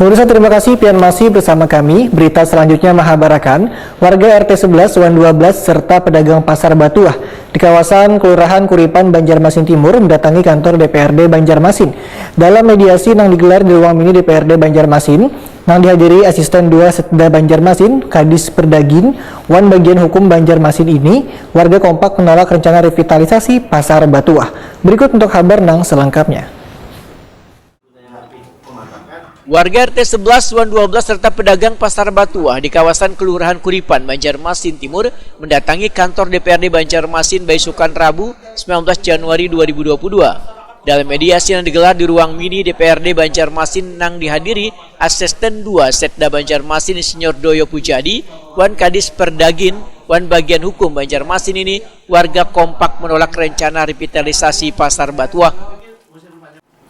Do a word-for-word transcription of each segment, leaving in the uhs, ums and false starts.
Pemirsa, terima kasih pian masih bersama kami. Berita selanjutnya mahabarakan, warga R T sebelas wan dua belas serta pedagang Pasar Batuah di kawasan Kelurahan Kuripan, Banjarmasin Timur mendatangi kantor D P R D Banjarmasin. Dalam mediasi nang digelar di ruang mini D P R D Banjarmasin, nang dihadiri Asisten dua Setda Banjarmasin, Kadis Perdagin, wan Bagian Hukum Banjarmasin ini, warga kompak menolak rencana revitalisasi Pasar Batuah. Berikut untuk habar nang selengkapnya. Warga R T sebelas wan dua belas serta pedagang Pasar Batuah di kawasan Kelurahan Kuripan, Banjarmasin Timur, mendatangi kantor D P R D Banjarmasin baisukan Rabu, sembilan belas Januari dua ribu dua puluh dua. Dalam mediasi yang digelar di ruang mini D P R D Banjarmasin nang dihadiri Asisten dua Setda Banjarmasin Insinyur Doyo Pujadi wan Kadis Perdagin wan Bagian Hukum Banjarmasin ini, warga kompak menolak rencana revitalisasi Pasar Batuah.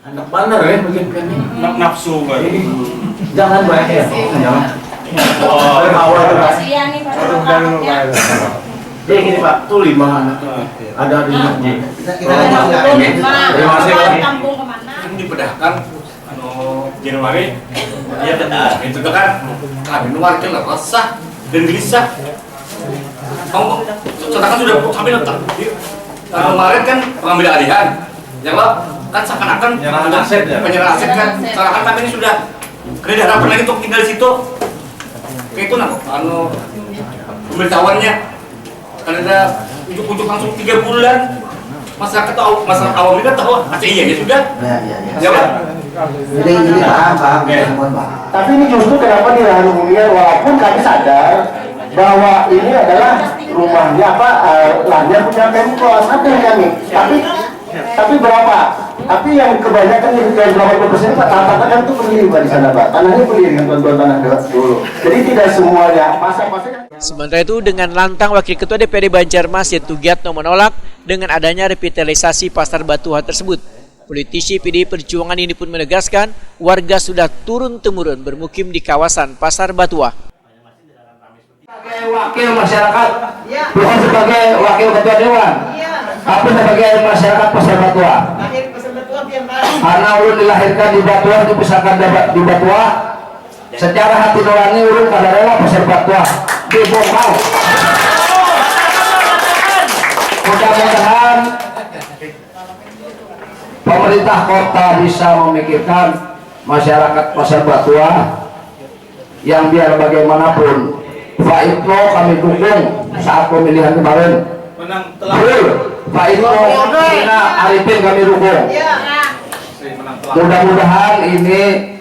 Anak banar ya mungkin kan nih. Nak nafsu kan. Ini jangan banyak ya. Jangan. Oh, awal tuh Pak. Iya nih Pak. Jadi gini Pak, tuh lima anak. Ada di rumah. Kita ada lima. Terima kasih Pak. Kampung kemana? Ini dipedahkan anu Januari. Iya benar. Itu tuh kan kami warga lah resah dan gelisah. Kamu sedangkan sudah kami letak di kemarin kan pengambil alihan, ya lo kan seakan-akan penyerahan aset ya, penyerahan aset kan seakan-akan kami ini sudah kena harapan lagi untuk tinggal di situ. Kayak itu nah, anu pemberitahuannya kan ada ujuk-ujuk langsung tiga bulan masyarakat tahu masyarakat awam ini kan tahu aja iya ya sudah ya, ya, ya. Ya, Pak. Jadi ini paham paham ya. Semua paham. Tapi ini justru kenapa di lahan hunian walaupun kami sadar bahwa ini adalah rumahnya apa uh, lahannya punya Pemkot, sadar kami. Tapi tapi berapa? Tapi yang kebanyakan yang delapan puluh persen itu rata-rata kan itu beli Pak di sana Pak. Tanahnya beli dengan bantuan tanah dulu. Jadi tidak semuanya pasar-pasar. Sementara itu, dengan lantang Wakil Ketua D P R D Banjarmasin Tugiatno menolak dengan adanya revitalisasi Pasar Batuah tersebut. Politisi P D I Perjuangan ini pun menegaskan, warga sudah turun-temurun bermukim di kawasan Pasar Batuah. Sebagai wakil masyarakat, bukan sebagai wakil ketua dewan, tapi sebagai masyarakat Pasar Batuah. Karena ulun dilahirkan di Batuah, dibesarkan di Batuah, secara hati nurani ulun kada rela Pasar Batuah dibongkar. Mudah-mudahan pemerintah kota bisa memikirkan masyarakat Pasar Batuah yang biar bagaimanapun Pak Itno kami dukung saat pemilihan kemarin. Betul, Pak Itno Ina Arifin kami dukung. Mudah-mudahan ini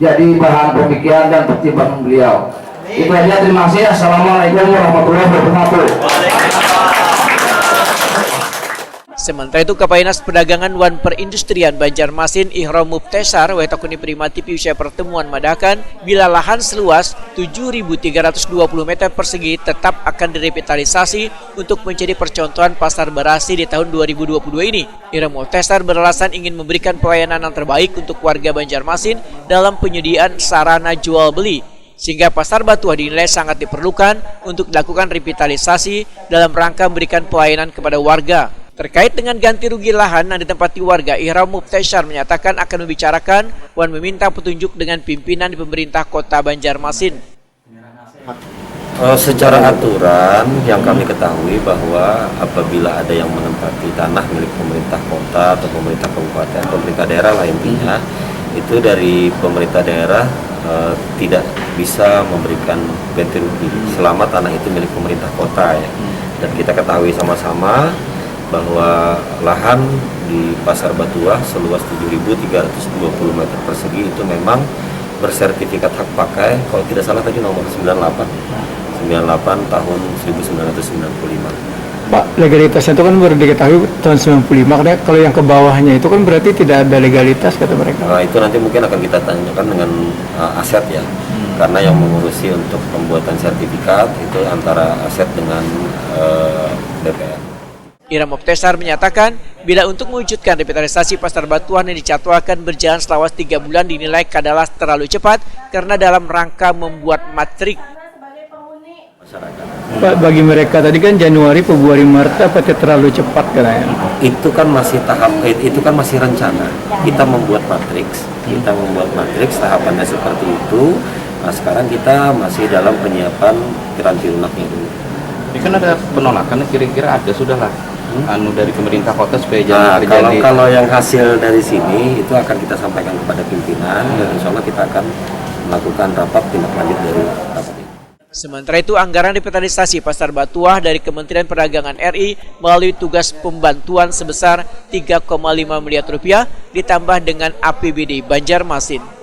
jadi bahan pemikiran dan pertimbangan beliau. Itu aja, terima kasih. Assalamualaikum warahmatullahi wabarakatuh. Sementara itu, Kapainas Perdagangan wan Perindustrian Banjarmasin Ihrom Mubtesar wetakuni Prima T V usai pertemuan madahakan bila lahan seluas tujuh ribu tiga ratus dua puluh meter persegi tetap akan direvitalisasi untuk menjadi percontohan pasar barasi di tahun dua ribu dua puluh dua ini. Ihrom Mubtesar beralasan ingin memberikan pelayanan yang terbaik untuk warga Banjarmasin dalam penyediaan sarana jual beli, sehingga Pasar Batuah dinilai sangat diperlukan untuk dilakukan revitalisasi dalam rangka memberikan pelayanan kepada warga. Terkait dengan ganti rugi lahan yang ditempati warga, Ihram Mubtesar menyatakan akan membicarakan wan meminta petunjuk dengan pimpinan di pemerintah kota Banjarmasin. Eh, secara aturan yang kami ketahui bahwa apabila ada yang menempati tanah milik pemerintah kota atau pemerintah kabupaten, pemerintah daerah lah intinya, itu dari pemerintah daerah eh, tidak bisa memberikan ganti rugi selama tanah itu milik pemerintah kota ya. Dan kita ketahui sama-sama bahwa lahan di Pasar Batuah seluas tujuh ribu tiga ratus dua puluh meter persegi itu memang bersertifikat hak pakai, kalau tidak salah tadi nomor sembilan delapan, sembilan delapan tahun seribu sembilan ratus sembilan puluh lima. Pak, legalitasnya itu kan baru diketahui tahun sembilan puluh lima, karena kalau yang ke bawahnya itu kan berarti tidak ada legalitas kata mereka. Nah, itu nanti mungkin akan kita tanyakan dengan uh, aset ya, karena yang mengurusi untuk pembuatan sertifikat itu antara aset dengan uh, B P N. Ira Muktasar menyatakan, bila untuk mewujudkan revitalisasi Pasar Batuan yang dijadwalkan berjalan selama tiga bulan dinilai kadalah terlalu cepat karena dalam rangka membuat matrik. Pak, bagi mereka tadi kan Januari, Februari, Maret apa terlalu cepat katanya? Itu kan masih tahap, eh, itu kan masih rencana. Kita membuat matriks, kita membuat matriks tahapannya seperti itu. Nah, sekarang kita masih dalam penyiapan piranti lunaknya dulu. Ini kan ada penolakan, kira-kira ada sudah lah anu dari pemerintah kota supaya jangan Nah, kalau terjadi. Kalau yang hasil dari sini itu akan kita sampaikan kepada pimpinan dan insya Allah kita akan melakukan rapat tindak lanjut dari rapat ini. Sementara itu, anggaran revitalisasi Pasar Batuah dari Kementerian Perdagangan R I melalui tugas pembantuan sebesar tiga koma lima miliar rupiah ditambah dengan A P B D Banjarmasin.